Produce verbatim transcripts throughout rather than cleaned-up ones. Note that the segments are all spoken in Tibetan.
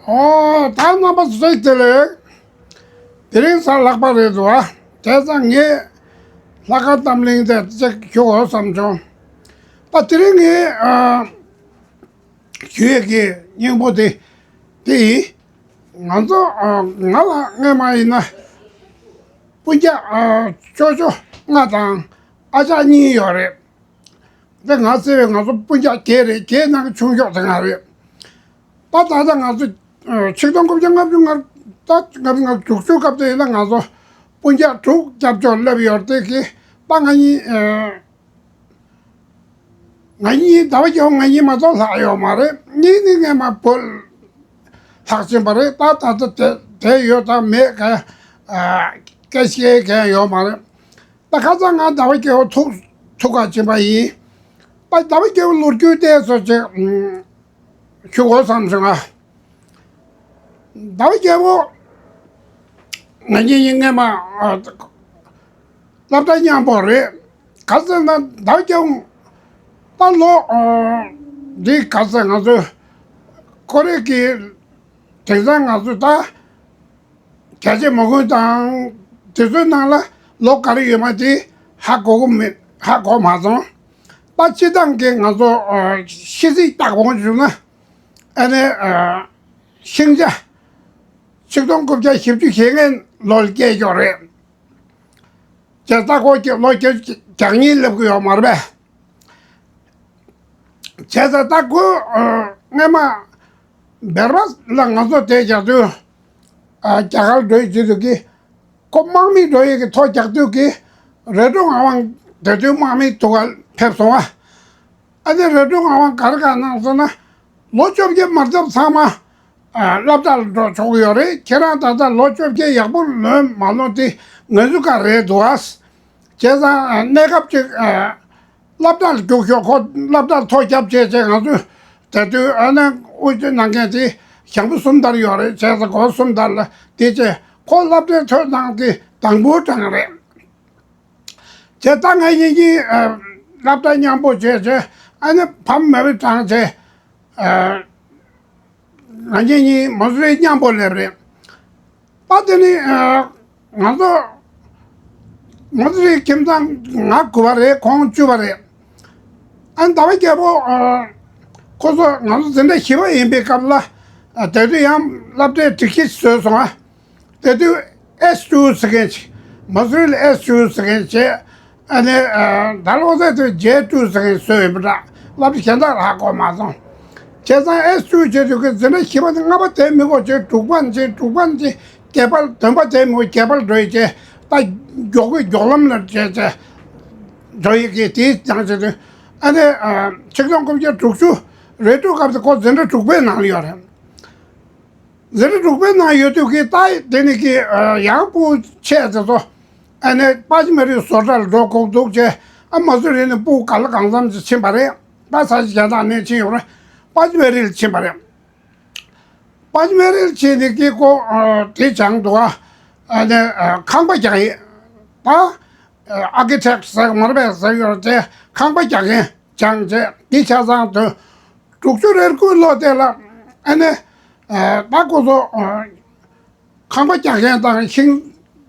ཨོ། ད་རྣམ་པ་ཚོ་བདེ་ལེགས། དེ་རིང་གཟའ་ལྷག་པ་རེད་འདུག་ཨ། བྱས་ཙང་ངས་ལྷག་དཀར་གཏམ་གླེང་དེ་ཅིག་ཞུ་དགོས་བསམ་བྱུང་། ད་དེ་རིང་ངས་ཨ་ཞུ་ཡས་ཀྱི་སྙིང་པོ་དེ་དེ་ཡིན། ང་ཚོ་ཨ་ང་ལ་སྔས་མ་ཡིན་ན་སྤུན་ཀྱག་ཨ་ཅོ་ཅོ་ལྔ་དང་ཨ་ཅག་གཉིས་ཡོད་རེད། འདི་ང་བརྩི་བའི་ང་ཚོ་སྤུན་ཀྱག་བརྒྱད་རེད། བརྒྱད་ནང་གི་ཆུང་ཤོས་དེ་ང་རེད། ད་ད་ལྟ་ང་ཚོ་ཨ་ཆིག་སྟོང་དགུ་བརྒྱ་ལྔ་བཅུ་ང་ད་ལྔ་བཅུ་ང་དྲུག་ཅུ་སྐབས་དེ་ཡིན་ན་ང་ཚོ་སྤུན་ཀྱག་དྲུག་སྐྱབས་བཅོལ་སླེབས་ཡོད་རེད། དེ་གི་ད་ང་གཉིས་ཨ་ང་གཉིས་ཟླ་བ་རྒྱལ་པོ་ང་གཉིས་མ་གཏོགས་ལྷག་ཡོད་མ་རེད། གཉིས་ནི་སྔས་མ་བུ་ལྷག་ཕྱིན་པ་རེད། ད་ད་ལྟ་དེ་དེ་ཡོད་དང་མེད་ག་ཨ་སྐད་ཆ་གང་ཡང་ཡོད་མ་རེད། ད་ཁ་སང་ང་ཟླ་བ་རྒྱལ་པོ་ཐུག་ཐུག་ག་ཕྱིན་པ་ཡིན། ད་ཟླ་བ་རྒྱལ་པོ་ལོ་རྒྱུས་དེ་ཚོ་ཅིག་ཨུམ་ཞུ་དགོས་བསམ་སོང་ང་། ཟླ་བ་རྒྱལ་པོ་ང་གཉིས་ཡིན་ངེས་མ་ཨ་སློབ་གྲྭ་མཉམ་པོ་རེད། ག་ཟེར་ན་ཟླ་བ་རྒྱལ་པོ་ད་ལོ་ཨ་འདི་ག་ཟེར་ང་ཚོ་ཀོ་རེ་གི་དེང་སང་ང་ཚོ་ད་རྒྱ་ཆེ་མ་དགོན་དང་དེ་ཚོའི་ནང་ལ་ལོ་ག་རེ་ཡོད་མ་དེ་ཧ་གོ་གི་མེད། ཧ་གོ་མ་སོང་། ད་སྤྱི་བཏང་གི་ང་ཚོ་ཨ་ཤི་ཚིག་བཏགས་པོ་བྱུང་ན་ཨ་ནི་ཨ་ཤིང་བྱ་ཆིག་སྟོང་དགུ་བརྒྱ་བཞི་བཅུ་ཞེ་ལྔའི་ལོ་ལ་སྐྱེས་ཀྱོག་རེད། བྱས་ཙང་ཁོ་ལོ་བརྒྱད་ཅུ་གྱ་གཉིས་སླེབས་ཀྱི་ཡོད་མ་རེད་པས། བྱས་ཙང་ད་ཁོ་ཨ་སྔས་མ་སྦེར་པ་ལ་ང་ཚོ་དེ་རྒྱག་དུས་ཨ་རྒྱ་གར་འགྲོ་ཡི་བྱེད་དུས་ཀྱི་ཁོ་དམག་མི་འགྲོ་ཡི་གི་ཐོ་རྒྱག་དུས་ཀྱི་རི་ཀྲུང་ངག་དབང་དེ་དུས་དམག་མི་དུ་ག་ཕེབས་སོང་བ། ཨ་ནི་རི་ཀྲུང་ངག་དབང་ག་རེ་ག་གནང་སོང་ན་ལོ་བཅོ་བརྒྱད་མ་ཚབ་ཚང་མ་ཨ་སློབ་གྲྭ་ལ་འགྲོ་ཆོག་གི་ཡོད་རེད། ཁྱེད་རང་ད་ལྟ་ལོ་བཅོ་བརྒྱད་ཡག་པོ་ལོན་མ་ལོན་དེ་ང་ཚོ་ག་རེད་འདུག་ཨ། བྱས་ཙང་ཨ་གནས་སྐབས་ཅིག་ཨ་སློབ་གྲྭ་ལ་རྒྱུགས་ཤོག་ཁོ་སློབ་གྲྭར་ཐོ་རྒྱབ་བྱས་བྱས་ང་ཚོས་དེ་དུས་ཨ་ནི་དབུ་ཁྲིད་གནང་མཁན་དེ་ཞང་པོ་གསུམ་ལྟར་ཡོད་རེད། བྱས་ཙང་སྒོ་གསུམ་ལྟར་ལ་དེ་བྱས་ཁོ་སློབ་གྲྭའི་ཐོ་ནང་གི་དང་པོའི་གྲངས་རེད། བྱས་ཙང་ང་གཉིས་ཀྱིས་ཨ་སློབ་གྲྭ་མཉམ་པོ་བྱས་བྱས་ཨ་ནི་ཕ་མ་མེད་པའི་གྲངས་བྱས་ཨ་ང་གཉིས་གཉིས་མོ་སི་རི་མཉམ་པོ་སླེབས་རེད། ད་དེ་ནི་ཨ་ང་ཚོ་མོ་སི་རི་ཁྱིམ་ཚང་ང་དགུ་པ་རེད། ཁོང་བཅུ་པ་རེད། ཨ་ཟླ་བ་རྒྱལ་པོ་ཨ་ཁོ་ཚོ་ང་ཚོ་འཛིན་གྲྭ་བཞི་པ་ཡིན་པའི་སྐབས་ལ་ཨ་དེ་དུས་ཡང་སློབ་གྲྭའི་སྒྲིག་གཞི་བཟོས་སོང་ཨ། དེ་དུས་ཨེས་ཊུ་ཟེར་མཁན་ཅིག་མོ་སི་རི་ལ་ཨེས་ཊུ་ཟེར་མཁན་བྱས། ཨ་ནི་ཨ་ད་ལོ་ཟེར་དུས་ཇེ་ཊུ་ཟེར་མཁན་བཟོས་ཡོད་པ་འདྲ། སློབ་གྲྭ་གཞན་དག་ལ་ཧ་གོ་མ་སོང་། བྱས་ཙང་ཨེས་ཊུ་བྱས་དུས་ཀྱི་འཛིན་གྲྭ་བཞི་པ་དེ་ལྔ་པ་དེ་མི་དགོས་བྱས་དྲུག་པ་ནས་དྲུག་པ་ནས་བརྒྱད་པ། བདུན་པ་དེ་མི་དགོས་བརྒྱད་པར་འགྲོ་ཡི་བྱས། ད་མགྱོགས་པོའི་མགྱོགས་ལམ་ལ་བྱས་བྱས་འགྲོ་ཡི་གི་དེའི་ནང་བྱས་དུས་ཨ་ནི་ཨ་ཆིག་སྟོང་དགུ་བརྒྱ་དྲུག་ཅུ་རེ་དྲུག་སྐབས་དེ་ཁོ་འཛིན་གྲྭ་དྲུག་པའི་ནང་ལ་ཡོད་རེད། འཛིན་གྲྭ་དྲུག་པའི་ནང་ཡོད་དུས་ཀྱི་ད་དེ་ནི་ཀྱི་ཡང་སྤུ་གུ་ཆེ་ཙེ་ཚོ་ཨ་ནི་པ་ཅི་མེ་རི་བཟོ་གྲྭ་ལ་འགྲོ་དགོས་འདུག་ཅེས། ཨ་མ་སུ་རི་ནས་སྤུ་གུ་ག་ལ་གང་འཚམ་ཅིག་ཕྱིན་པ་རེད། ད་ས་ཆ་གཞན་དག་ནས་ཕྱིན་ཡོད་རེད། པ་ཅི་མེ་རི་ལ་ཕྱིན་པ་རེད། པ་ཅི་མེ་རི་ལ་ཕྱིན་ནས་ཀྱི་ཁོ་དེ་སྦྱངས་འདུག་ཨ་ནི་ཁང་པ་རྒྱག་ཡས་ད་ཨར་ཀི་ཊེག་ཟེར་མ་རེད་པས་ཟེར་ཡོད་རེད། དེ་ཁང་པ་རྒྱག་མཁན་སྦྱངས་བྱས། འདི་ཆ་ཚང་དུ་དྲུག་ཅུ་རེ་དགུ་ལོ་དེ་ལ་ཨ་ནི་ཨ་ད་ཁོ་ཚོ་ཨ་ཁང་པ་རྒྱག་མཁན་དང་ཤིང་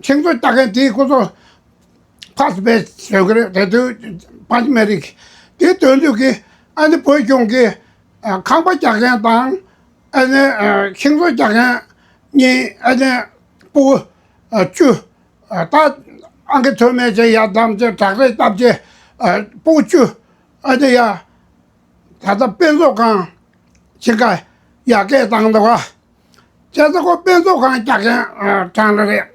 ཤིང་བཟོ་རྒྱག་མཁན་དེ་ཁོ་ཚོ་ཕ་སི་བེ་ཟེར་གི་རེད། དེ་དུས་པ་ཅི་མེ་རི་གི་དེ་དོན་དུ་གི་ཨ་ནི་བོད་གཞུང་གི་ཨ་ཁང་པ་རྒྱག་མཁན་དང་ཨ་ནི་ཨ་ཤིང་བཟོ་རྒྱག་མཁན་གཉིས་ཨ་ནི་སྤུ་གུ་ཨ་བཅུ། ཨ་ད་ཨང་ཀི་མཐོ་དམན་བྱས་ཡར་བདམས་བྱས་དྲག་རེས་བཏབ་བྱས་ཨ་སྤུ་གུ་བཅུ་ཨ་ནི་ཡ་ད་ལྟ་དཔེ་མཛོད་ཁང་ཕྱིན་ཁ་ཡར་སྐད་བཏང་འདུག་ག་བྱས་ཙང་ཁོ་དཔེ་མཛོད་ཁང་རྒྱག་མཁན་ཨ་གྲངས་རེ་རེད།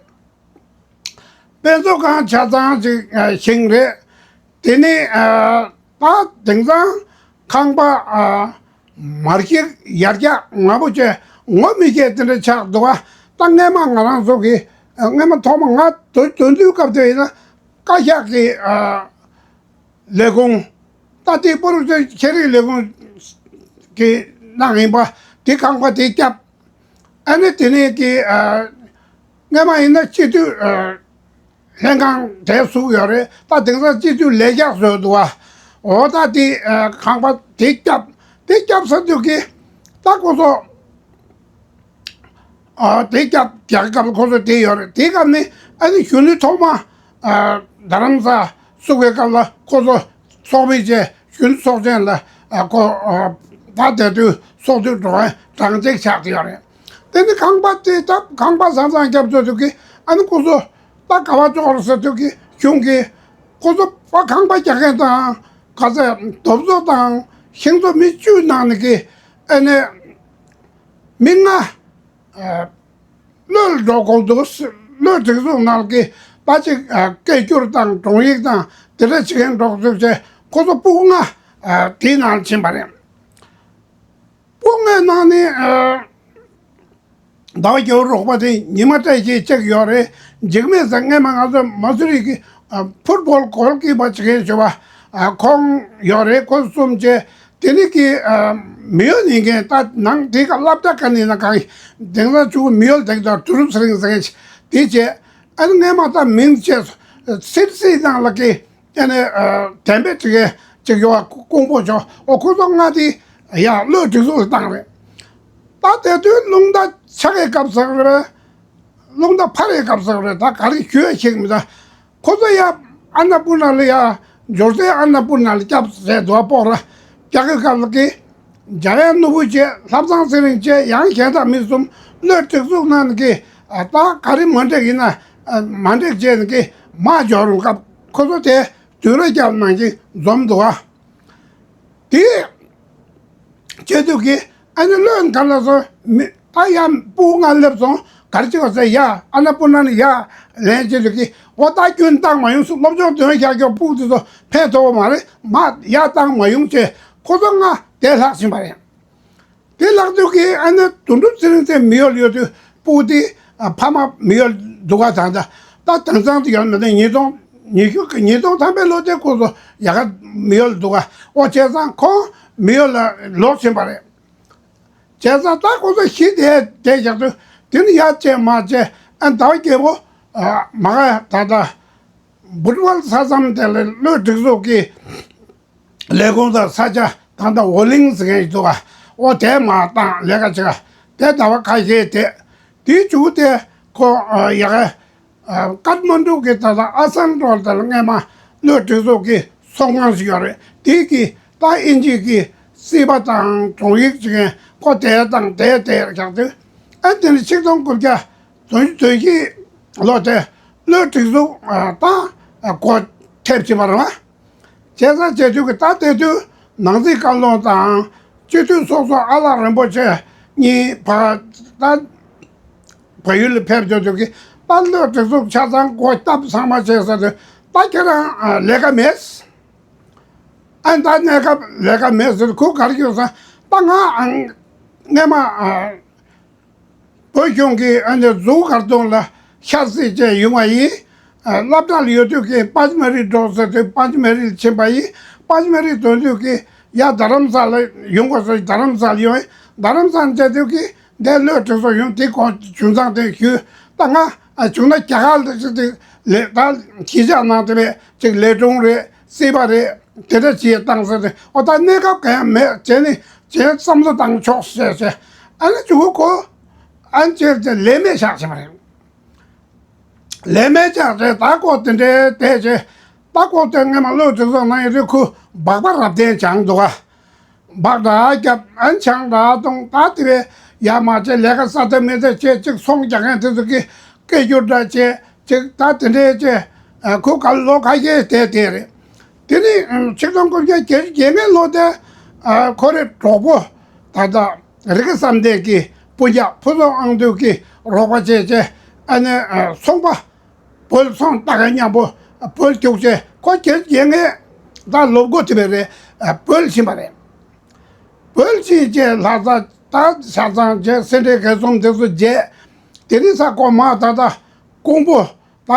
དཔེ་མཛོད་ཁང་ཆ་ཚང་ཅིག་ཨ་ཤིང་རེད། དེ་ནས་ཨ་ད་དེང་སང་ཁང་པ་ཨ་མར་ཤེལ་ཡར་རྒྱས་མང་པོ་བྱས་ངོ་མི་ཤེས་དེ་འདྲ་ཆགས་འདུག་ཨ། ད་སྔས་མ་ང་རང་ཚོ་གི་ཨ་སྔས་མ་ཐོག་མ་ང་དོན་དོན་དུས་སྐབས་དེ་ཡིན་ན་བཀའ་ཤག་གི་ཨ་ལས་ཁུངས་ད་དེ་པོ་རུ་ཚོའི་ཤེས་རིག་ལས་ཁུངས་ཀྱི་ནང་ཡིན་པ་དེ་ཁང་པ་དེ་བརྒྱབ། ཨ་ནི་དེ་ནས་ཀྱི་ཨ་སྔས་མ་ཡིན་ན་སྤྱི་འཐུས་ཨ་ལྷན་ཁང་གྲས་བཙུགས་ཡོད་རེད། ད་དེང་སང་སྤྱི་འཐུས་ལས་འཁྱག་བཟོས་འདུག་བ། འོ་ད་དེ་ཨ་ཁང་པ་དེ་བརྒྱབ། དེ་བརྒྱབ་ས་དུས་ཀྱི་ད་ཁོ་ཚོ་ ཨ་དེ་སྐབས་རྒྱ་སྐབས་ལ་ཁོ་ཚོ་དེ་ཡོད་རེད། དེ་སྐབས་ནི་ཨ་ནི་གཞོན་ནུ་ཐོག་མ་ཨ་རྡ་རམ་ས་ལ་བཙུགས་པའི་སྐབས་ལ་ཁོ་ཚོ་ཚོགས་མི་བཅས་གཞོན་ནུ་ཚོགས་ཆེན་ལ་ཨ་ཁོ་ཨ་ད་དེ་དུས་ཚོགས་འདུ་འགྲོ་མཁན་གྲངས་ཅིག་ཆགས་ཀྱི་ཡོད་རེད། དེ་ནི་ཁང་པ་དེ་ད་ཁང་པ་བཟང་བཟང་བརྒྱབ་ཚར་དུས་ཀྱི་ཨ་ནི་ཁོ་ཚོ་ད་ག་བ་ཅོག་རེད་ཟེར་དུས་ཀྱི་གཞུང་གི་ཁོ་ཚོ་པ་ཁང་པ་རྒྱག་མཁན་དང་ག་ཚད་རྡོབ་བཟོ་དང་ཤིང་བཟོ་མི་བཅུ་ནང་ནས་ཀྱི་ཨ་ནི་མི་ལྔ་ཨ་བློས་འགྲོ་དགོས་འདུག་བློས་སྒྲིག་འཛུགས་ནང་གི་ད་ཅིག་ཨ་སྐད་སྒྱུར་དང་དྲུང་ཡིག་དང་དེ་འདྲ་བྱེད་མཁན་འགྲོ་འདུག་བྱས་ཁོ་ཚོ་སྤུ་གུ་ལྔ་ཨ་དེའི་ནང་ཕྱིན་པ་རེད། སྤུ་གུ་ལྔའི་ནང་ནས་ཨ་ཟླ་བ་རྒྱལ་པོ་རོགས་པ་དེ་ཉི་མ་བཀྲ་ཤིས་གཅིག་ཡོད་རེད། འཇིགས་མེད་ཟེར་སྔས་མ་ང་ཚོ་མ་སུ་རི་གི་ཨ་ཕུཊ་བོལ་གོལ་ཀི་པར་བྱེད་མཁན་ཞུ་བ་ཨ་ཁོང་ཡོད་རེད། ཁོ་གསུམ་བྱས། དེ་ནི་གི་ཨ་མི་ཡོད་ཉན་མཁན་ད་ནང་དེ་ག་སློབ་གྲྭ་ག་ནས་ན་གང་དེང་སང་ཆུ་བོ་མི་ཡོད་དེ་ག་ད་དུ་རུབ་ཟེར་རིང་ཟེར་མཁན་དེ་བྱས། ཨ་ནི་སྔས་མ་ད་མིང་བྱས་སིར་སི་ནང་ལ་གི་ཨ་ནི་ཨ་དན་པའི་དྲི་གའི་ཅིག་ཡོད་པ་ཀོང་པོ་ཆོ་ཨོ་ཁོ་ཚོ་ལྔ་དེ་ཡ་བློས་སྒྲིག་འཛུགས་ལ་བཏང་རེད། ད་དེ་དུས་རླུང་རྟ་ཆག་གི་སྐབས་ཟེར་རེད། རླུང་རྟ་འཕར་བའི་སྐབས་ཟེར་རེད། ད་ག་རེ་ཞུ་ཡ་ཤེས་མི་ད། ཁོ་ཚོ་ཡ་ཨ་ན་པུར་ན་ལ་ཡ་འབྱོར་ཚེ་ཨ་ན་པུར་ན་ལ་སྐྱབས་ཟེར་དུ་བ་སྤོག་ར་རྒྱག་གི་སྐབས་ལ་གི་འཇམ་དབྱངས་ནོར་བུ་བཅས་ལྷ་བཟང་ཚེ་རིང་བཅས་ཡང་གཞན་དག་མི་གསུམ་བློས་སྒྲིག་འཛུགས་གནང་གི་ད་ག་རེ་མ་འགྲིག་ཡིན་ན་མ་འགྲིག་བྱས་ནས་གི་མ་འབྱོར་རུང་སྐབས་ཁོ་ཚོ་དེ་དུས་ར་རྒྱབ་ནང་གི་འཛོམས་འདུག་ཨ། དེ་བྱེད་དུས་ཀྱི་ཨ་ནི་བློན་ག་ལ་སོ་མི་ད་ཡ་སྤུ་ང་སླེབས་སོང་གར་ཅི་བ་ཟེར་ཡ་ཨ་ན་སྤུ་ན་ནི་ཡ་ལན་བྱེད་དུས་ཀྱི་འོ་ད་སྐྱོན་བཏང་མ་ཡོང་སུ་སློབ་སྦྱོང་དོན་ཤག་ཀྱོག་སྤུ་དེ་ཚོ་ཕན་ཐོགས་མ་རེད་མ་ཡ་བཏང་མ་ཡོང་ཅེས་ཁོ་ཚོ་ང་དེ་ལྷག་ཕྱིན་པ་རེད། དེ་ལྷག་དུས་ཀྱི་ཨ་ནི་དོན་གྲུབ་ཚེ་རིང་ཚེ་མི་ཡོལ་ཡོད་དུས་སྤུ་དེ་ཕ་མ་མི་ཡོལ་འདུག་ག་ད་ད་ད་དེང་སང་དུ་ཡོད་མི་འདུག་ཉིས་སྟོང་ཉི་ཤུ་ཉིས་སྟོང་ཐམ་པའི་ལོ་དེ་ཁོ་ཚོ་ཡ་ག་མི་ཡོལ་འདུག་ག་ཨོ་བྱས་ཙང་ཁོང་མི་ཡོལ་ལ་ལོག་ཕྱིན་པ་རེད། བྱས་ཙང་ད་ཁོ་ཚོ་གཞི་དེ་དེ་བཞག་དུས་དེ་ནི་ཡ་བྱས་མ་བྱས་ཨ་ཟླ་བ་རྒྱལ་པོ་མ་ག་ད་ད། བུ་ཊ་ཝལ་ས་མཚམས་དེ་ལ་བློས་སྒྲིག་འཛུགས་ཀྱི་ལས་ཁུངས་དང་ས་ཆ་ད་ལྟ་ཝོ་ལིང་ཟེར་མཁན་ཞིག་འདུག་ག་ཨོ་དེ་མ་བཏང་ལས་ཀ་བྱེད་ག་དེ་ཟླ་བ་ཁ་ཤས་དེ་དེའི་མཇུག་དེ་ཁོ་ཡ་ག་ཀཏ་མན་ཌུ་གི་ད་ལྟ་ཨ་སན་ཊོལ་དེ་ལ་སྔས་མ་བློས་སྒྲིག་འཛུགས་ཀྱི་ཚོགས་ཁང་ཞིག་ཡོད་རེད། དེ་གི་ད་ཨིན་ཇི་གི་སྲིད་པ་དང་དྲུང་ཡིག་བྱེད་མཁན་ཁོ་དེ་དང་དེ་དེ་བཞག་དུས་ཨ་དེ་ནི་ཆིག་སྟོང་དགུ་བརྒྱ་དོན་དོན་བཞི་ལོ་དེ་བློས་སྒྲིག་འཛུགས་དང་སྒོ་ཐེབས་ཕྱིན་པ་རེད་བ། བྱས་ཙང་བྱེད་དུས་ཀྱི་ད་དེ་དུས་ནང་སྲིད་བཀའ་བློན་དང་སྤྱི་འཐུས་ཚོགས་གཙོ་ཨ་ལགས་རིན་པོ་ཆེ་གཉིས་ཕ་ད་བལ་ཡུལ་ལ་ཕེབས་བྱེད་དུས་ཀྱི་ད་བློས་སྒྲིག་འཛུགས་ཆ་ཚང་སྒོ་བཏབ་ཚང་མ་བྱས་ཟེར་དུས་ད་ཁྱེད་རང་ལས་ཀ་མེད། ཨ་ད་གནས་སྐབས་ལས་ཀ་མེད་ཟེར་ཁུ་གར་ཡོད་ས་ད་ང་སྔས་མ། བོད་གཞུང་གིས་ཨ་ནི་ཛུའུ་མཁར་རྫོང་ལ་ཤར་སྲིད་ཅེས་ཡོང་བ་ཡིན། སློབ་གྲྭ་ལ་ཡོད་དུས་ཀྱི་པཱ་ཅི་མ་རི་འགྲོ་ཟེར་དུས་པཱ་ཅི་མ་རི་ལ་ཕྱིན་པ་ཡིན། པཱ་ཅི་མ་རི་དོན་དུས་ཀྱི་ཡ་རྡ་རམ་ས་ལ་ཡོང་དགོས་ཟེར་རྡ་རམ་ས་ལ་ཡོང་ཡིན། རྡ་རམ་ས་ལ་བྱས་དུས་ཀྱི་འདས་བློས་གྲོས་སོགས་ཡོང་དེ་གོང་བྱུང་ཙང་དེ་ཞུས་ད་ང་བྱུང་ན་རྒྱ་གར་ལ་ཅིག་དེ་ལས་ད་གཞིས་ཆགས་ནང་དེ་བས་ཅིག་ལས་དྲུང་རེད་སྲིད་པ་རེད་དེ་འདྲ་བྱས་བཏང་ཟེར་ཏེ་ཨོ་ད་གནས་སྐབས་ག་ཡང་མེད་བྱས་ནས། ཅེས་བསམ་བློ་བཏང་ཆོག་ཟེར་ཟེར། ཨ་ནི་ཅུ་གུ་ཁོ་ཨན་ཅེར་ཅེ་ལས་མེད་ཆགས་ཕྱིན་པ་རེད། ལས་མེད་ཆགས་རེད་ད་ཁོ་དེ་འདྲའི་བལྟས་ཅེ་ད་ཁོ་དེ་སྔས་མ་བློ་གྲོས་ཚོགས་ནང་ཡོད་དུས་ཁོ་སྦག་སྦག་རབ་བརྟན་བྱང་འདུག་ག་སྦག་འདྲ་རྒྱབ་ཨན་ཆང་འདྲ་གཏོང་ད་དེ་བས་ཡ་མ་བྱེད་ལས་ཀ་ས་ཐབས་མེད་ཚེ་ཅེ་གཅིག་ཚོང་རྒྱག་མཁན་དེ་ཚོ་གི་སྐད་སྒྱུར་འདྲ་བྱས། ཅིག་ད་དེ་འདྲའི་ཅེ། ཁོ་ག་ལོ་ཁ་ཤས་དེ་དེ་རེད། དེ་ནི་ཆིག་སྟོང་དགུ་བརྒྱ་བརྒྱད་ཅུ་གྱ་ལྔའི་ལོ་དེ་ཁོ་རེ་གྲོགས་པོ་ད་ལྟ་རི་ཀ་བསམ་གཏན་གྱི་སྤུན་ཀྱག་ཕུན་ཚོགས་དབང་འདུས་ཀྱི་རོགས་པ་བྱས་བྱས་ཨ་ནི་ཚོང་པ་བོལ་ཚོང་ལྟ་མཁན་མཉམ་པོ་བོལ་རྒྱུགས་བྱས་ཁོ་བརྒྱད་ཅུ་གྱ་ལྔའི་ད་ལོ་མགོ་དེ་བས་རེད་བོལ་ཕྱིན་པ་རེད། བོལ་ཕྱིན་བྱས་ལྷ་ས་ད་ཆ་ཚང་བྱས་སེ་འབྲས་དགེ་གསུམ་དེ་ཚོ་བརྗེས། དེ་རིང་ས་གོ་མ་ད་ལྟ་ཀོང་པོ། ད་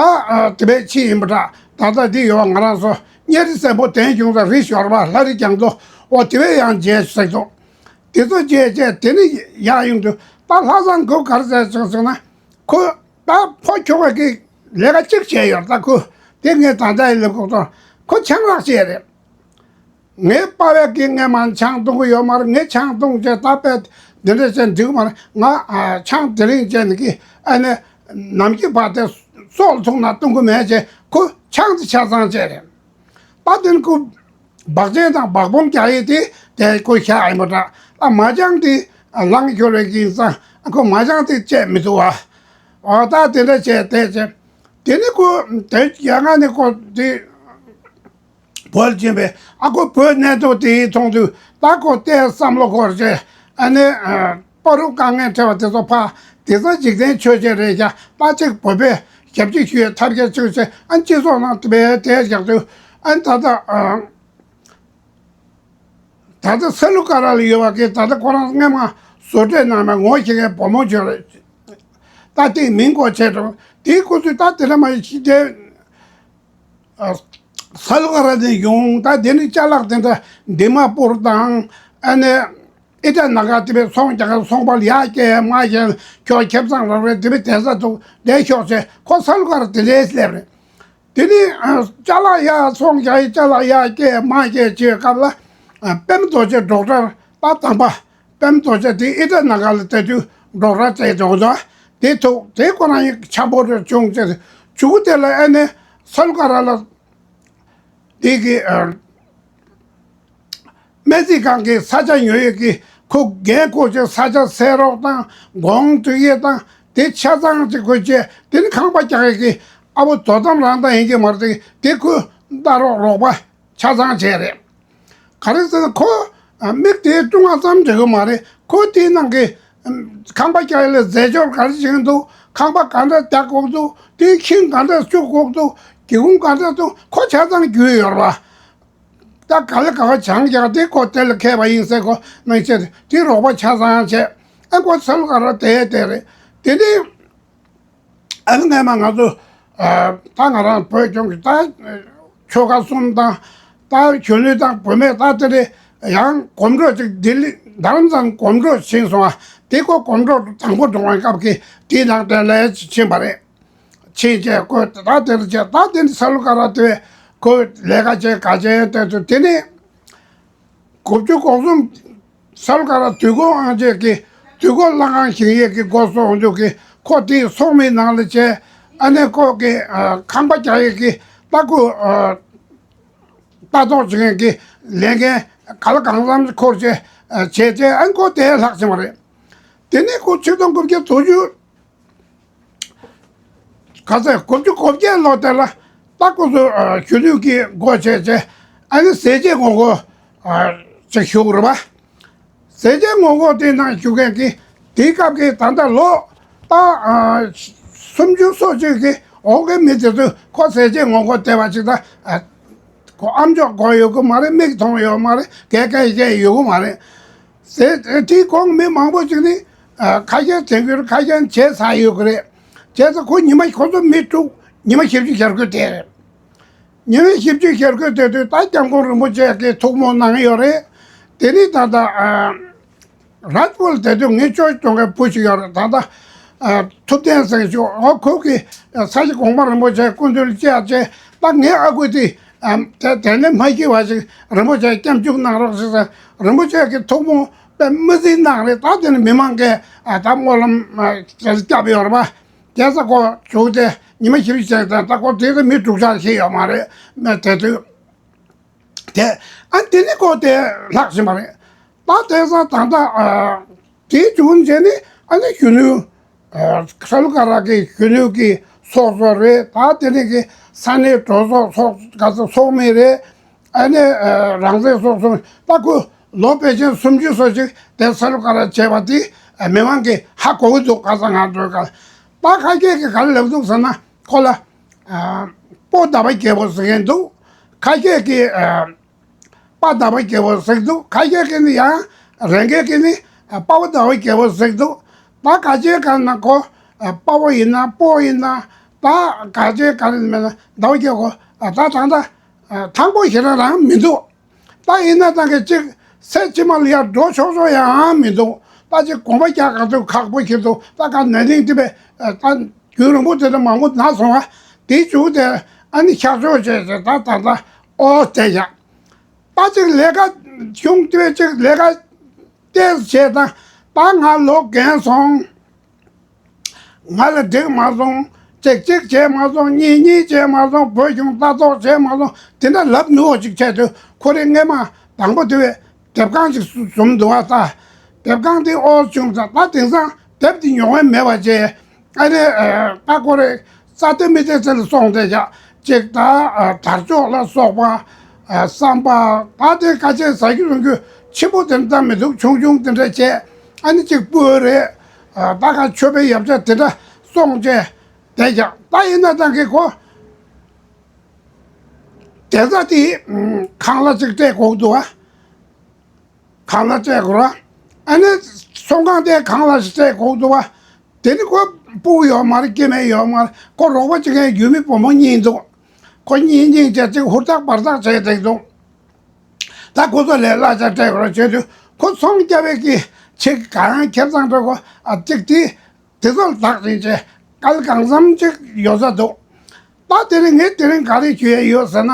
དེ་བས་ཕྱི་ཡིན་པ་འདྲ་ད་ལྟ་འདི་ཡོད་ང་རང་ཚོ་གཉའ་རི་སྲས་པོ་དན་གཞུང་ས་རི་ཞོར་བ་ལྷ་རི་རྒྱ་མཚོ་ཨོ་དེ་བས་ཡང་མཇལ་ཟེར་འདུག་དེ་ཚོ་མཇལ་བྱས་དེ་ནི་ཡག་ཡོང་དུས་ད་ལྷ་ས་མགོ་གར་ཟེར་ཅིག་ཟེར་ན་ཁོ་ད་ཕོ་ཁྱོ་ག་གི་ལས་ཀ་གཅིག་བྱས་ཡོད་ད་ཁོ་དེ་ངས་ད་ལྟ་ཡི་ལས་ཁོ་ཚོ་ཁོ་ཆང་རག་བྱས་རེད། ངའི་པ་བས་ཀྱི་ངས་མ་ཆང་འཐུང་གི་ཡོད་མ་རེད། ངས་ཆང་འཐུང་བྱས་ད་པས་ འདི་འདྲ་བྱས་འགྲིག་གི་མ་རེད། ང་ཨ་ཆང་དེ་རིང་བྱས་ནས་ཀི་ཨ་ནི་ནམ་གྱི་བར་དེ་སྲོག་ལ་ཐུག་ན་གཏོང་གི་མེད་ཅེས་ཁོ་ཆང་དེ་ཆ་ཚང་བྱས་རེད། ད་དེ་ནི་ཁོ་སྦག་ཆང་དང་སྦག་སྦོམ་རྒྱག་ཡས་དེ་དེ་ཁོ་ཤ་ཨེ་མོ་འདྲ། ད་མ་ཆང་དེ་ལངས་ཤོར་བའི་གིན་ཙང་ཁོ་མ་ཆང་དེ་བཅད་མི་ཐུབ་བ། འོ་ད་དེ་འདྲ་བྱས་དེ་བྱས། དེ་ནི་ཁོ་དེ་རྒྱ་ང་ནི་ཁོ་དེ་བོད་ལ་ཕྱིན་པས་ཨ་ཁོ་བོད་གནས་ཐོག་དེ་ཡིས་མཐོང་དུས་ད་ཁོ་ལྟའི་བསམ་བློ་འཁོར་བྱས། ཨ་ནི་ཨ་བར་དུ་དཀའ་ངལ་འཕྲད་པ་དེ་ཚོ་ཕར་དེ་ཚོ་འཇིག་རྟེན་ཆོས་ཅན་རེད་ཤག་ད་ཅིག་བོད་པས་ཞབས་ཕྱི་ཞུ་ཡས་ཐབས་ཤེས་བྱོས་བྱས། ཨ་སྤྱི་ཚོགས་ནང་དེ་བས་དེ་བཞག་དུས་ཨ་ད་ལྟ་ཨ་ད་ལྟ་ས་ལུ་ཀ་ར་ལ་ཡོད་པ་གི་ད་ལྟ་ཁོ་རང་སྔས་མ་བཟོ་གྲྭའི་ནང་ནས་ངོ་ཤེས་མཁན་བུ་མོ་ཅིག་རེད། ད་དེའི་མིང་གོ་ཆེ་འགྲོ། དེའི་སྐུ་ཚེ་ད་དེ་འདྲ་མ་ཡིན་ཤི་དེ། ཨ་ས་ལུ་ཀ་ར་ནས་ཡོང་། ད་དེ་ནི་ཅ་ལག་དེ་འདྲ་འདི་མ་པུར་དང་ཨ་ནི་ཨི་ཏྲ་ན་ག་དེ་བས་ཚོང་རྒྱག་ག་ཚོང་པ་ལ་ཡར་སྐྱེལ་མར་སྐྱེལ། ཁྱོད་ཁེ་བཟང་རག་རེད་དེ་བས་དེ་ས་ཐུག་བསྡད་ཤོག་ཅེས་ཁོ་ས་ལུ་ཀ་ར་དེ་འདྲས་སླེབས་རེད། དེ་ནི་ཨ་ཅ་ལག་ཡར་ཚོང་རྒྱག་ཡས་ཅ་ལག་ཡར་སྐྱེལ་མར་སྐྱེལ་བྱེད་སྐབས་ལ་ཨ་པདྨ་རྡོ་རྗེ་ཌོག་ཊར་ད་དམ་པ། པདྨ་རྡོ་རྗེ་དེ་ཨི་ཏྲ་ན་ག་ལ་ལྟ་དུས་ཌོག་ཊར་བྱས་འགྲོ་འདུག་དེ་ཐུག་དེ་ཁོ་རང་ཡང་འཆམ་པོ་རེ་བྱུང་ཚེ་མཇུག་དེ་ལ་ཨ་ནི་ས་ལུ་ཀ་ར་ལ་དེ་གི་ཨ་སྨན་རྩིས་ཁང་གི་ས་ཆ་ཉོ་ཡས་ཀྱི་ཁོ་འགན་ཁུར་ཅིག་ས་ཆ་སེལ་རོགས་དང་གོང་སྒྲིག་ཡས་དང་དེ་ཆ་ཚང་ཅིག་ཁོས་བྱས། དེ་ནི་ཁང་པ་རྒྱག་ཡས་ཀྱི་ཨ་བོ་དོ་དམ་རང་ད་ཡིན་གྱི་མ་རེད། དེ་ཁོས་ལྟ་རོགས་རོགས་པ་ཆ་ཚང་བྱས་རེད། ག་རེ་ཟེར་ན་ཁོ་མིག་དེའི་ཀྲུང་ང་ཙམ་འབྲི་གི་མ་རེད། ཁོ་དེའི་ནང་གི་ཁང་པ་རྒྱག་ཡས་ལ་རྫས་སྦྱོར་ག་རེ་བྱེད་ཀྱི་འདུག་ཁང་པ་ག་འདྲ་རྒྱག་དགོས་འདུག་དེའི་ཁྱིམ་ག་འདྲ་བཅུག་དགོས་འདུག་སྒེའུ་ཁུང་ག་འདྲ་འདུག་ཁོ་ཆ་ཚང་རྒྱུས་ཡོད་རེད་པ། ད་ག་ལེ་ག་བ་བྱང་རྒྱག་དེ་ཁོ་དེ་ལ་མཁས་པ་ཡིན་ཟེར་ཁོ་ནང་བྱས་དེ་རོགས་པ་ཆ་ཚང་བྱས། ཨ་ཁོ་ས་ལུ་ཀ་ར་དེ་དེ་རེད། དེ་ནི་ཨ་ནི་སྔས་མ་ང་ཚོ་ཨ་ད་ང་རང་བོད་ལྗོངས་ཀྱི་ད་ཆོལ་ཁ་གསུམ་དང་ད་གཞོན་ནུ་དང་བུད་མེད་ད་དེ་རེད། ཡང་གོམ་བགྲོད་ཅིག་ལྡི་ལི་རྡ་རམ་ས་ལ་གོམ་བགྲོད་ཕྱིན་སོང་བ། དེ་ཁོ་གོམ་བགྲོད་དང་པོ་འགྲོ་བའི་སྐབས་ཀྱི་དེའི་ནང་དེ་ལ་ཕྱིན་པ་རེད། ཕྱིན་བྱས་ཁོས་ད་དེར་བྱས། ད་དེ་ནི་ས་ལུ་ཀ་ར་དེ་ཁོས་ལས་ཀ་བྱས་ག་བྱས་དེ་ཚོ་དེ་ནི་དགུ་བཅུ་གོ་གསུམ་ས་ལུ་ཀ་ར་དུས་འཁོར་དབང་ཆེན་གྱི་དུས་འཁོར་ལྷ་ཁང་བཞེངས་ཡས་ཀྱི་འགོ་བཙུགས་འདུག་གི་ཁོ་དེའི་ཚོགས་མིའི་ནང་ལ་བྱས། ཨ་ནི་ཁོ་གི་ཨ་ཁང་པ་རྒྱག་ཡས་ཀྱི་ལྟ་སྐུལ་ཨ་ལྟ་རྟོག་བྱེད་མཁན་གྱི་ལས་འགན་ག་ལ་གང་འཚམ་འཁུར་བྱས་ཨ་བྱས་བྱས། ཨ་ནི་ཁོ་དེ་ལྷག་ཕྱིན་པ་རེད། དེ་ནས་ཁོ་ཆིག་སྟོང་དགུ་བརྒྱ་དྲུག་ཅུ་ག་ཚད་དགུ་བཅུ་གོ་བརྒྱད་ལོ་དེ་ལ་ད་ཁོ་ཚོ་ཨ་གཞོན་ནུ་གི་སྒོ་ཕྱེ་བྱས། ཨ་ནི་ཟས་བཅད་ངོ་རྒོལ་ཨ་ཅིག་ཞུགས་རེད་པ། ཟས་བཅད་ངོ་རྒོལ་དེ་ནང་ཞུགས་མཁན་གྱི་དེའི་སྐབས་ཀྱི་ད་ལྟ་ལོ་ད་ཨ་སུམ་ཅུ་སོ་གཅིག་གི་འོག་གི་མི་དེ་ཚོས་ཁོ་ཟས་བཅད་ངོ་རྒོལ་བལྟས་པ་ཅིག་ད་ཨ་ཁོ་ཨམ་ཅོག་གོན་ཡོད་ཀྱི་མ་རེད། མིག་མཐོང་ཡོད་མ་རེད། སྐད་སྐད་བཤད་ཡོད་ཀྱི་མ་རེད། ཟས་དེའི་གོང་མི་མང་པོ་ཅིག་ནི་ཨ་ཁ་ཤས་དྲན་གྱི་རེད། ཁ་ཤས་བྱས་ཚར་ཡོད་ཀྱི་རེད། བྱས་ཙང་ཁོ་ཉི་མ་ཁོ་ཚོ་མི་དྲུག་ཉི་མ་བཞི་བཅུ་ཞེ་དགུ་བསྡད་རེད། ཉི་མ་བཞི་བཅུ་ཞེ་དགུ་བསྡད་དུས་ད་སྐྱབས་མགོན་རིན་པོ་ཆེ་གིས་ཐུགས་སྨོན་གནང་ཡོད་རེད། དེ་ནི་ད་ལྟ་ཨ་རཱཇ་པུར་ལ་བསྡད་དུས་ངའི་ཅོ་གཏོང་མཁན་བུ་ཞིག་ཡོད་རེད། ད་ལྟ་ཨ་ཐུབ་བསྟན་ཟེར་ཞུ། ཨོ་ཁོ་གིས་ས་སྐྱ་གོང་མ་རིན་པོ་ཆེ་སྐུ་མདུན་ལ་བཅར་བྱས། ད་ངའི་ཨ་ཁུ་དེ་ཨ་དེ་དེ་ནས་མ་སྐྱེས་པ་ཞིག་རིན་པོ་ཆེ་སྐྱབས་འཇུག་གནང་རོགས་ཞེས་ཟེར། རིན་པོ་ཆེ་གིས་ཐུགས་སྨོན་དཔེ་མི་སྲིད་གནང་རེད། ད་དེ་ནི་མི་མང་གིས་ཨ་ད་སྨོན་ལམ་ཨ་བརྒྱབ་ཡོད་རེད་པ། རྒྱལ་ས་ཁོ་བྱུང་སྟེ་ཉི་མ་བཞི་བཅུ་ཞིག་དང་། ད་ཁོ་དེ་ཚོ་མི་དྲུག་ཆར་ཤེས་ཡོད་མ་རེད། མེད་དེ་དུས་དེ་ཨ་དེ་ནི་ཁོ་དེ་ལྷག་ཕྱིན་པ་རེད། ད་དེང་སང་ད་ལྟ་ཨ་དེའི་བྱུང་རྗེས་ནི་ཨ་ནི་གཞོན་ནུ་ཨ་ས་ལུ་ཀ་ར་གི་གཞོན་ནུ་གི་ཚོགས་གཙོ་རེད། ད་དེ་ནི་གི་ས་གནས་གྲོས་ཚོགས་ཚོགས་ག་ཚོད་ཚོགས་མི་རེད། ཨ་ནི་ཨ་རང་བཙན་སོགས་སོགས་ད་ཁོ་ལོ་ཕལ་ཆེར་སུམ་ཅུ་སོ་གཅིག་དེ་ས་ལུ་ཀ་ར་བྱས་པ་དེ་ཨ་མི་མང་གིས་ཧ་གོ་གི་འདུག་ཁ་སང་ང་ཚོའི་ཀ་ད་ཁ་ཤས་ཀྱིས་ག་རེ་ལབ་འདུག་ཟེར་ན། ཁོ་ལ་ཨ་སྤོ་ཟླ་བ་རྒྱལ་པོ་ཟེར་མཁན་འདུག་ཁ་ཤས་ཀྱིས་ཨ་པ་ཟླ་བ་རྒྱལ་པོ་ཟེར་གྱི་འདུག་ཁ་ཤས་ཀྱིས་ནི་ཡང་རང་སྒེར་གྱིས་ནི་ཨ་དཔའ་བོ་ཟླ་བ་རྒྱལ་པོ་ཟེར་གྱི་འདུག་ད་ག་ཅིའི་སྒང་ན་ཁོ་ཨ་དཔའ་བོ་ཡིན་ན་སྤོ་ཡིན་ན། ད་ག་ཅིའི་སྒང་ན་མེད་ན་ཟླ་བ་རྒྱལ་པོ་ཨ་ད་ད་ད་ཨ་ཐང་པོ་ཞེ་དྲག་རང་མི་འདུག་ད་ཡིན་ན་ད་གི་ཅིག་ཚེ་ཕྱི་མ་ལ་ཡར་འགྲོ་ཆོག་ཆོག་ཡང་མི་འདུག་ད་ཅིག་གོམ་པ་རྒྱག་ག་ཚོད་ཁག་པོ་ཞིག་འདུག་ད་ག་ནད་རིམས་དེ་བས་ད་རྒྱུན་རིང་པོ་དེ་འདྲ་མང་པོ་ན་སོང་བ། དེའི་མཇུག་དེ་ཨ་ནི་གཤགས་བཅོས་བྱས་བྱས་ད་ད་ད་ཨོ་བསྡད་ཡག་ད་ཅིག་ལས་ཀ་གཞུང་དེ་བས་ཅིག་ལས་ཀ་ཏོག་ཙམ་བྱས་ད་ ད་ང་ལོ་རྒན་སོང་། ང་ལ་འགྲིག་མ་སོང་། གཅིག་གཅིག་བྱས་མ་སོང་། གཉིས་གཉིས་བྱས་མ་སོང་། བོད་གཞུང་ལྟ་རྟོག་བྱས་མ་སོང་། དེ་འདྲ་ལབ་མི་འོ་ཅིག་བྱས་དུས་ཁོ་རེ་སྔས་མ་དང་པོ་དེ་བས་དེབ་ཁང་ཅིག་བཟུམ་འདུག་བ་ད། དེབ་ཁང་དེ་ཨོ་བྱུང་ཙང་ད་དེང་སང་དེབ་དེ་ཉོ་མཁན་མེད་པ་བྱས། ཨ་ནི་ཨ་ཁོ་རེ་རྩ་དེ་མི་དེ་ཚེ་ལ་སོང་དེ་བཞག་ཅིག་ད་དར་ལྕོག་ལ་སོགས་པ། ཨ་བསམ་པ་ད་དེ་ཁ་ཆེ་ཟ་རྒྱུ་རུང་རྒྱུ་ཆེན་པོ་དེ་འདྲ་མི་འདུག་ཆུང་ཆུང་དེ་འདྲ་བྱས། ཨ་ནི་ཅིག་སྤུ་རེད། ཨ་ད་ག་མཆོད་པའི་ཡབ་ཆ་དེ་འདྲ་སོང་བྱས་དེ་བཞག་ད་ཡིན་ན་ད་གི་ཁོ་དེ་ཚ་དེ་ཁང་གླ་ཅིག་སྤྲད་དགོས་འདུག་ཨ། གང་ལ་སྤྲད་དགོས་ར། ཨ་ནི་ཚོང་ཁང་དེ་གང་ལ་སྤྲད་དགོས་འདུག་བ། དེ་ནི་ཁོ་སྤུ་གུ་ཡོད་མ་རེད། སྐྱེ་དམན་ཡོད་མ་རེད། ཁོ་རོགས་པ་བྱེད་མཁན་ཡུལ་མི་བུ་མོ་གཉིས་འདུག་ཁོ་གཉིས་གཉིས་བྱས་ཅིག་ཧུར་ཐག་བར་ཐག་བྱས་བསྡད་འདུག་ད་ཁོ་ཚོ་ལས་གླ་ཆ་སྤྲད་དགོས་ར་བྱས་དུས་ཁོ་ཚོང་རྒྱག་པའི་གི་ཆེད་གང་ཁེབས་ཚང་འགྲོ་གོ་ཨ་ཅིག་དེ། དེ་ཚོ་ལ་བདག་ཅིང་བྱས་སྐལ་གང་འཚམ་ཅིག་ཡོད་ས་འདུག་ད་དེ་རིང་ངས་དེ་རིང་ག་རེ་ཞུ་ཡས་ཡོད་ཟེར་ན།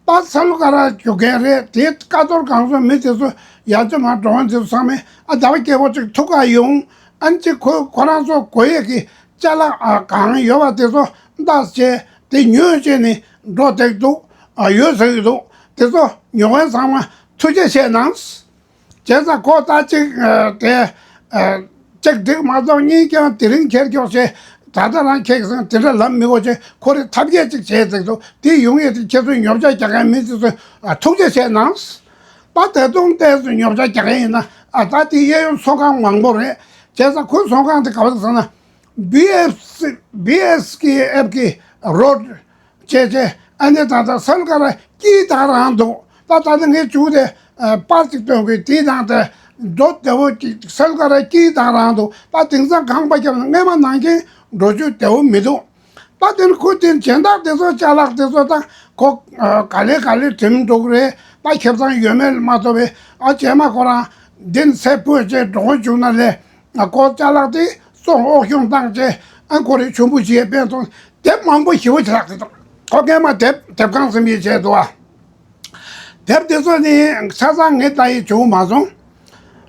ད་ས་ལུ་ཀ་ར་རྒྱུག་མཁན་རེད། དེ་ཀ་ཐོར་གང་སོང་མི་དེ་ཚོ་ཡར་ཅོ་མར་འགྲོ་མཁན་དེ་ཚོ་ཚང་མས་ཨ་ཟླ་བ་སྐྱེ་བོ་ཅིག་ཐུག་ག་ཡོང་། ཨན་ཅིག་ཁོ་ཁོ་རང་ཚོ་དགོས་ཡས་ཀྱི་ཅ་ལག་ཨ་གང་ཡོད་པ་དེ་ཚོ་འདག་བྱས་དེ་ཉོས་བྱས་ནས་འགྲོ་བསྡད་འདུག་ཨ་ཡོད་ཟེར་གྱི་འདུག་དེ་ཚོ་ཉོ་མཁན་ཚང་མ་ཐུགས་རྗེ་ཆེ་གནང་། བྱས་ཙང་ཁོ་ད་ཅིག་ཨ་དེ་ཨ་གཅིག་འགྲིག་མ་སོང་། གཉིས་ཀྱང་དེ་རིང་ཁྱེར་ཀྱོག་བྱས་ད་ལྟ་རང་ཁྱེད་ཀྱི་སང་དེ་འདྲ་ལབ་མི་དགོས་བྱས་ཁོ་རེ་ཐབས་མཁས་ཅིག་བྱས་ཟིག་འདུག་དེ་ཡོང་ཡས་དེ་ཁྱེད་ཚོས་ཉོ་ཆ་རྒྱག་མཁན་མི་དེ་ཚོས་ཨ་ཐུགས་རྗེ་ཆེ་གནང་། ད་ད་དུང་ཏོག་ཙམ་ཉོ་ཆ་རྒྱག་མཁན་ཡིན་ན་ཨ་ད་དེ་གཡས་གཡོན་ཚོང་ཁང་མང་པོ་རེད། བྱས་ཙང་ཁོའི་ཚོང་ཁང་དེ་ག་བ་ཟེར་ན་བི་ཨེཕ་སི་བི་ཨེ་སི་ཀེ་ཨེཕ་གི་རོཌ། བྱས་བྱས་ཨ་ནི་ད་ལྟ་ས་ལུ་ཀ་ར་སྐྱིད་དང་རང་འདུག་ད་ད་ནི་ངས་བྱུང་སྟེ་པར་ཅིག་སྟོན་དགོས། དེའི་ནང་དེ་འགྲོ་བདེ་བོ་ཅིག་ས་ལུ་ཀ་ར་སྐྱིད་དང་རང་འདུག་ད་དེང་སང་ཁང་པ་བརྒྱབ་ན་སྔས་མ་ནང་བཞིན་འགྲོ་རྒྱུ་བདེ་བོ་མི་འདུག་ད་དེ་ནི་ཁོ་དེ་སྦྱིན་བདག་དེ་ཚོ་ཅ་ལག་དེ་ཚོ་ད་ཁོ་ག་ལེ་ག་ལེ་འགྲིམ་འགྲོ་གི་རེད། ད་ཁེ་བཟང་ཡོད་མེད་ལ་མ་ལྟོས་པའི་ཨ་རྗེས་མ་ཁོ་རང་འདི་ནི་ཚེ་འཕོས་བྱས་འགྲོ་དགོས་བྱུང་ན་ལས། ཨ་ཁོ་ཅ་ལག་དེ་སོང་ཨོ་ཤོང་བཏང་བྱས་ཨ་ཁོ་རེ་ཆུང་པོ་བྱས་སྤེལ་སོང་། དེབ་མང་པོ་ཞེ་པོ་ཅིག་ལྷག་ཙེ་དང་ཁོ་སྔས་མ་དེབ་དེབ་ཁང་ཟིན་པའི་བྱས་འདུག་ཨ། དེབ་དེ་ཚོ་ནི་ཆ་ཚང་ངས་ལྟ་ཡི་བྱུང་མ་སོང་།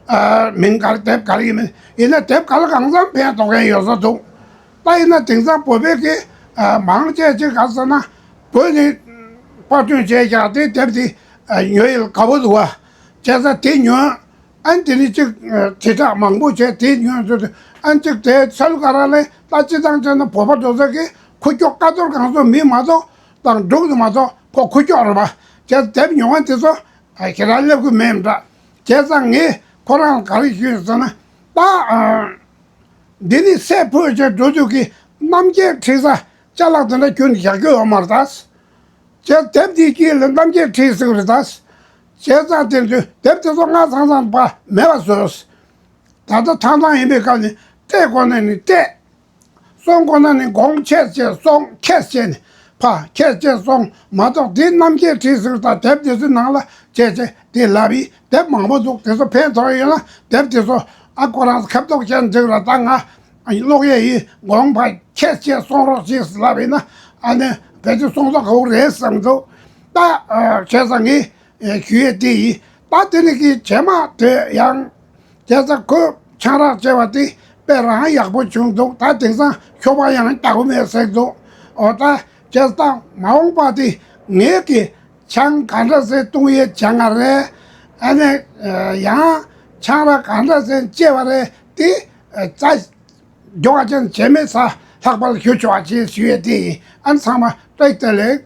ཨ་མིང་ག་རེ་དེབ་ག་རེ་ཡིན་མིན་ཡིན་ན་དེབ་ག་ལ་གང་འཚམ་ཕན་ཐོགས་མཁན་ཡོད་ས་འདུག་ད་ཡིན་ན་དེང་སང་བོད་པའི་གི་ཨ་མང་ཆེ་ཅིག་ག་ཟེར་ན་བོད་ནས་པར་སྐྲུན་བྱས་བཞག་དེ་དེབ་དེ་ཨ་ཉོ་ཡི་ལ་དགའ་པོ་འདུག་བ། བྱས་ཙང་དེ་ཉོས། ཨན་དེ་ནི་གཅིག་དྲིལ་བསྒྲགས་མང་པོ་བྱས་དེ་ཉོས་ཚོད་དུ་ཨན་གཅིག་དེ་ས་ལུ་ཀ་ར་ལས་ད་སྤྱི་བཏང་བྱས་ན་བོད་པ་འགྲོ་ས་གི་ཁུ་ཁྱོག་ཀ་ཐོར་གང་སོང་མི་མ་གཏོགས་དང་འབྲུག་ཏུ་མ་གཏོགས་ཁོ་ཁུ་ཁྱོག་རེད་པ། བྱས་ཙང་དེབ་ཉོ་མཁན་དེ་ཚོ་ཁྱེད་རང་སླེབས་གི་མེད་འདྲ། བྱས་ཙང་ངས་ཁོ་རང་ལ་ག་རེ་ཞུས་ཟེར་ན་ད་འདི་ནི་སྲས་ཕུད་བྱས་འགྲོ་དུས་ཀྱི་རྣམ་རྒྱལ་ཁྲིད་ས་ཅ་ལག་དེ་འདྲ་ཁྱོན་ནས་བཞག་རྒྱུ་ཡོད་མ་རེད་ད། བྱས་དེབ་འདིའི་དཀྱིལ་ལ་རྣམ་རྒྱལ་ཁྲིད་ཟེར་གི་རེད་ད། བྱས་ཙང་དེ་ཚོས་དེབ་དེ་ཚོ་སྔ་ཚང་ཚང་པ་མེད་པ་བཟོས། ད་ལྟ་ཐང་ཐང་ཡིན་པའི་སྐབས་ནས་སྤྲད་དགོས་ན་ནི་སྤྲད། སོང་དགོས་ན་ནི་གོང་ཁྱེར་བྱས་སོང་ཁྱེར་བྱས་ནས་ཕ་ཁྱེར་བྱས་སོང་མ་གཏོགས་དེ་རྣམ་རྒྱལ་ཁྲིད་ཟེར་ད་དེབ་དེ་ཚོའི་ནང་ལ་བྱས་བྱས་དེ་ལབ་ཡིན། དེབ་མང་པོ་འདུག་དེ་ཚོ་ཕན་ཐོགས་ཡོད་ན་དེབ་དེ་ཚོ་ཨ་ཁོ་རང་ཁ་བཏོག་བྱས་འཇིག་ར་ད་ང་ཀློག་ཡས་ཡིན། དགོངས་པ་ཁྱེད་ཅེས་གསུང་རོགས་ཞེས་ལབ་ཡིན་ན་ཨ་ནི་བེད་སྤྱོད་གསུང་ཚོགས་ཧུར་རེད་བསམ་འདུག་ད་བྱས་ཙང་ངས་ཞུ་ཡས་དེ་ཡིན། ད་དེ་ནི་གི་རྗེས་མ་དེ་ཡང་བྱས་ཙང་ཁོས་ཆང་རག་བཅད་པ་དེ་དཔེ་རང་ཡག་པོ་བྱུང་འདུག་ད་དེང་སང་ཁྱོ་པ་ཡང་རྒྱག་གི་མེད་ཟེར་འདུག་འོ་ད་བྱས་ཙང་མ་འོངས་པ་དེ་ངས་གི་ཆང་ག་འདྲ་སེ་བཏུང་ཡས་བྱ་ང་རེད། ཨ་ནི་ཡང་ཆང་རག་ག་འདྲ་སེ་བཅད་པ་རེད་དེ་རྩ། མགྱོགས་ཅན་བྱེད་མེད་ས་ལྷག་པར་ཞུ་ཆོག་ཅེས་ཞུ་ཡས་དེ་ཡིན། ཨ་ཚང་མ་བཀྲ་ཤིས་བདེ་ལེགས།